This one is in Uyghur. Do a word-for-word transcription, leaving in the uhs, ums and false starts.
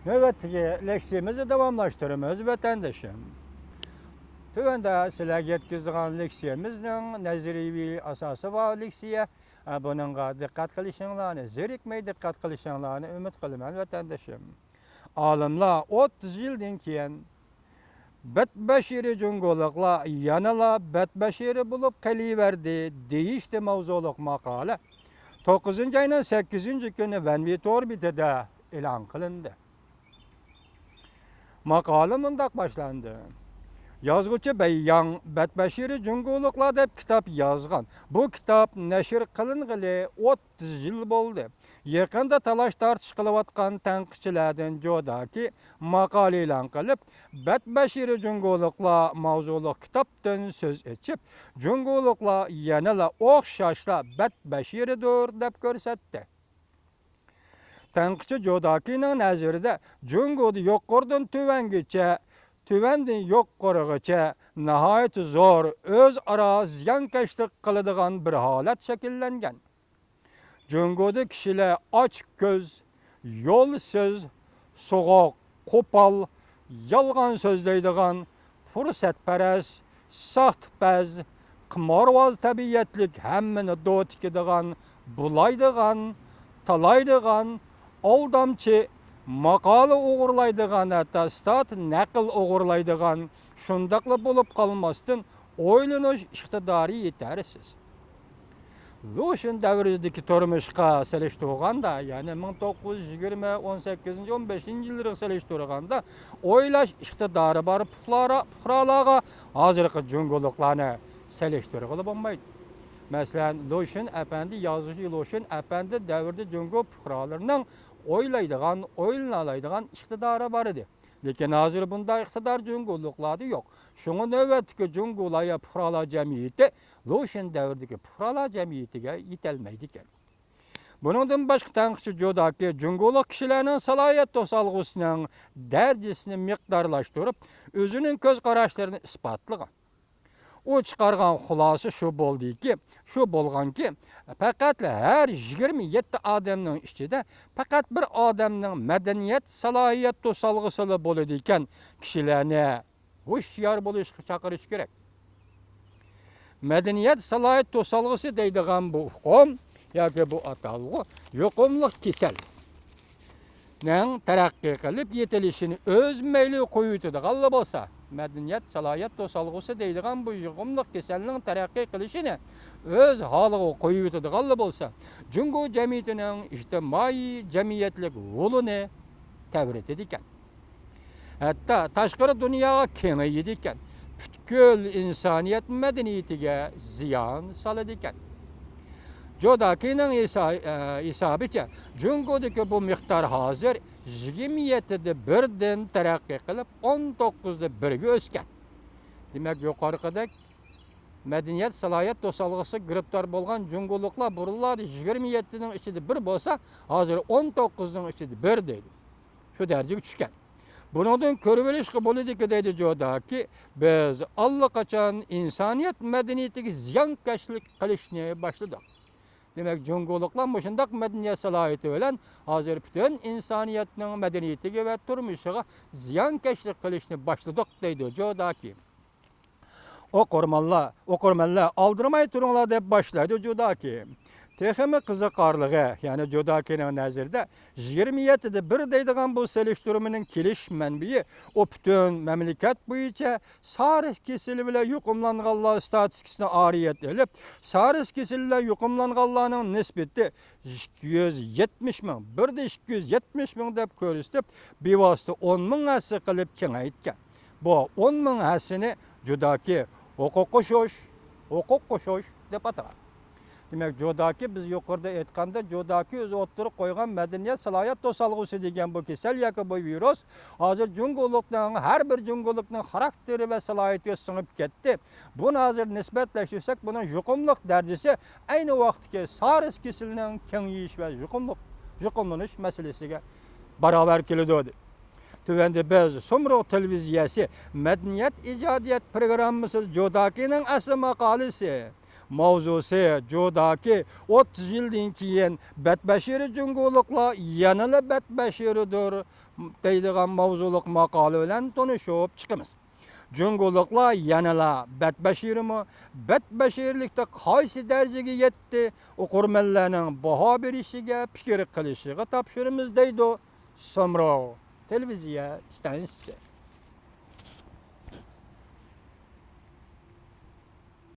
نۆۋەتتىكى لېكسىيەمىزنى داۋاملاشتۇرىمىز، ۋەتەندىشىم. تۆۋەندە سىلەرگە يەتكۈزىدىغان لېكسىيەمىزنىڭ نەزەرىيىۋى ئاساسى بار لېكسىيە. ئە، بۇنىڭغا دىققەت قىلىشىڭلارنى، زېرىكمەي دىققەت قىلىشىڭلارنى ئۈمىد قىلىمەن، ۋەتەندىشىم. ئالىملار ئوتتۇز يىلدىن كېيىن بەتبەشىرە جۇڭگولۇقلار يەنىلا بەتبەشىرە بولۇپ قېلىۋەردى دېيىشتە ماۋزۇلۇق ماقالە توققۇزىنچى ئاينىڭ سەككىزىنچى كۈنى ۋەنۋى تور بېتىدە ئېلان قىلىندى. ماقالە مۇنداق باشلاندى. يازغۇچى بەي ياڭ بەتبەشىرە جۇڭگولۇقلار دەپ كىتاب يازغان. بۇ كىتاب نەشر قىلىنغىلى ئوتتۇز يىل بولدى. يېقىندا تالاش-تارتىش قىلىۋاتقان تەنقىدچىلەردىن جوداكى ماقالە ئېلان قىلىپ، بەتبەشىرە جۇڭگولۇقلار ماۋزۇلۇق كىتابتىن سۆز ئېچىپ، جۇڭگولۇقلار يەنىلا ئوخشاشلا بەتبەشىرىدۇر دەپ كۆرسەتتى. تەنقىدچى جوداكىنىڭ نەزىرىدە، جۇڭگودا يۇقىرىدىن تۆۋەنگىچە، تۆۋەندىن يۇقىرىغىچە ناھايىتى زور ئۆزئارا زىيانكەشلىك قىلىدىغان بىر ھالەت شەكىللەنگەن. جۇڭگودا كىشىلەر ئاچ كۆز، يولسىز، سوغۇق، قوپال، يالغان سۆزلەيدىغان، پۇرسەتپەرەس، ساختىپەز، قىمارۋاز تەبىئەتلىك، ھەممىنى دو تىكىدىغان، بۇلايدىغان، تالايدىغان، ئالدامچى، ماقالە ئوغرىلايدىغان، ھەتتا ستات نەقىل ئوغرىلايدىغان، شۇنداقلا بولۇپ قالماستىن، ئويلىنىش ئىقتىدارى يېتەرسىز. لۇشۈن دەۋرىدىكى تۇرمۇشقا سېلىشتۇرغاندا، يەنى مىڭ توققۇز يۈز يىگىرمە، ئون سەككىزىنچى، ئون بەشىنچى يىللىرىغا سېلىشتۇرغاندا، ئويلاش ئىقتىدارى بار پۇقرا-، پۇقرالارغا ھازىرقى جۇڭگولۇقلارنى سېلىشتۇرغىلى بولمايدۇ. مەسىلەن، لۇشۈن ئەپەندى، يازغۇچى لۇشۈن ئەپەندى دەۋرىدە جۇڭگو پۇقرالىرىنىڭ ئويلايدىغان، ئويلىنالايدىغان ئىقتىدارى بار ئىدى. لېكىن ھازىر بۇنداق ئىقتىدار جۇڭگولۇقلاردا يوق. شۇڭا نۆۋەتتىكى جۇڭگو لايا پۇقرالار جەمئىيىتى لۇشۈن دەۋرىدىكى پۇقرالار جەمئىيىتىگە يېتەلمەيدىكەن. بۇنىڭدىن باشقا تەنقىدچى جوداكى جۇڭگولۇق كىشىلەرنىڭ سالاھىيەت توسالغۇسىنىڭ دەرىجىسىنى مىقدارلاشتۇرۇپ، ئۆزىنىڭ كۆز قاراشلىرىنى ئىسپاتلىغان. ئۇ چىقارغان خۇلاسە شۇ بولدىكى، شۇ بولغانكى، پەقەتلا ھەر يىگىرمە يەتتە ئادەمنىڭ ئىچىدە پەقەت بىر ئادەمنىڭ مەدەنىيەت سالاھىيەت توسالغۇسىلا بولىدىكەن، كىشىلەرنى ھوشيار بولۇشقا چاقىرىش كېرەك. مەدەنىيەت سالاھىيەت توسالغۇسى دەيدىغان بۇ ئۇقۇم ياكى بۇ ئاتالغۇ يۇقۇملۇق كېسەلنىڭ تەرەققىي قىلىپ يېتىلىشىنى ئۆز مەيلى قويۇۋېتىدىغانلا بولسا، مەدەنىيەت سالاھىيەت توسالغۇسى دەيدىغان بۇ يۇقۇملۇق كېسەلنىڭ تەرەققىي قىلىشىنى ئۆز ھالىغا قويۇۋېتىدىغانلا بولسا، جۇڭگو جەمئىيىتىنىڭ ئىجتىمائىي جەمئىيەتلىك رولىنى تەۋرىتىدىكەن. ھەتتا تاشقىرى دۇنياغا كېڭىيىدىكەن. پۈتكۈل ئىنسانىيەت مەدەنىيىتىگە زىيان سالىدىكەن. جوداكىنىڭ ھېسا-، ئە، ھېسابىچە، جۇڭگودىكى بۇ مىقدار ھازىر يىگىرمە يەتتىدە بىردىن تەرەققىي قىلىپ، ئون توققۇزدا بىرگە ئۆسكەن. دېمەك، يۇقىرىقىدەك مەدەنىيەت سالاھىيەت توسالغۇسىغا گىرىپتار بولغان جۇڭگولۇقلار بۇرۇنلاردا يىگىرمە يەتتىنىڭ ئىچىدە بىر بولسا، ھازىر ئون توققۇزنىڭ ئىچىدە بىر دەيدۇ. شۇ دەرىجىگە چۈشكەن. بۇنىڭدىن كۆرۈۋېلىشقا بولىدۇكى، دەيدۇ جوداكى، بىز ئاللىقاچان ئىنسانىيەت مەدەنىيىتىگە زىيانكەشلىك قىلىشنى باشلىدۇق. دېمەك، جۇڭگولۇقلار مۇشۇنداق مەدەنىيەت سالاھىيىتى بىلەن ھازىر پۈتۈن ئىنسانىيەتنىڭ مەدەنىيىتىگە ۋە تۇرمۇشىغا زىيانكەشلىك قىلىشنى باشلىدۇق، دەيدۇ جوداكى. ئوقۇرمانلار، ئوقۇرمەنلەر، ئالدىرىماي تۇرۇڭلار، دەپ باشلايدۇ جوداكى. تېخىمۇ قىزىقارلىقى، يەنى جوداكىنىڭ نەزىرىدە يىگىرمە يەتتىدە بىر دەيدىغان بۇ سېلىشتۇرمىنىڭ كېلىش مەنبىيى، ئۇ پۈتۈن مەملىكەت بويىچە سارس كېسىلى بىلەن يۇقۇملانغانلار ئىستاتىستىكىسىنى ئارىيەت ئېلىپ، سارس كېسىلى بىلەن يۇقۇملانغانلارنىڭ نىسبىتى ئىككى يۈز يەتمىش مىڭ، بىردە ئىككى يۈز يەتمىش مىڭ دەپ كۆرسىتىپ، بىۋاسىتە ئون مىڭ ھەسسە قىلىپ كېڭەيتكەن. بۇ ئون مىڭ ھەسسىنى جوداكى ھوقۇق قوشۇش، ھوقۇق قوشۇش دەپ ئاتىغان. دېمەك، جوداكى، بىز يۇقىرىدا ئېيتقاندا، جوداكى ئۆزى ئوتتۇرىغا قويغان مەدەنىيەت سالاھىيەت توسالغۇسى دېگەن بۇ كېسەل ياكى بۇ ۋىرۇس ھازىر جۇڭگولۇقنىڭ، ھەر بىر جۇڭگولۇقنىڭ خاراكتېرى ۋە سالاھىيىتىگە سىڭىپ كەتتى. بۇنى ھازىر نىسبەتلەشتۈرسەك، بۇنىڭ يۇقۇملۇق دەرىجىسى ئەينى ۋاقىتتىكى سارس كېسىلىنىڭ كېڭىيىش ۋە يۇقۇملۇق، يۇقۇملىنىش مەسىلىسىگە باراۋەر كېلىدۇ. تۆۋەندە بىز سۇمرۇغ تېلېۋىزىيەسى مەدەنىيەت ئىجادىيەت پروگراممىسىدا جوداكىنىڭ ئەسلى ماقالىسى، ماۋزۇسى جۇداكى، ئوتتۇز يىلدىن كېيىن بەتبەشىرە جۇڭگولۇقلار يەنىلا بەتبەشىرىدۇر دەيدىغان ماۋزۇلۇق ماقالە بىلەن تونۇشۇپ چىقىمىز. جۇڭگولۇقلار يەنىلا بەتبەشىرىمۇ؟ بەتبەشىرىلىكتە قايسى دەرىجىگە يەتتى؟ ئوقۇرمەنلەرنىڭ باھا بېرىشىگە، پىكىر قىلىشىغا تاپشۇرىمىز، دەيدۇ سومرو تېلېۋىزىيە ئىستانسىسى.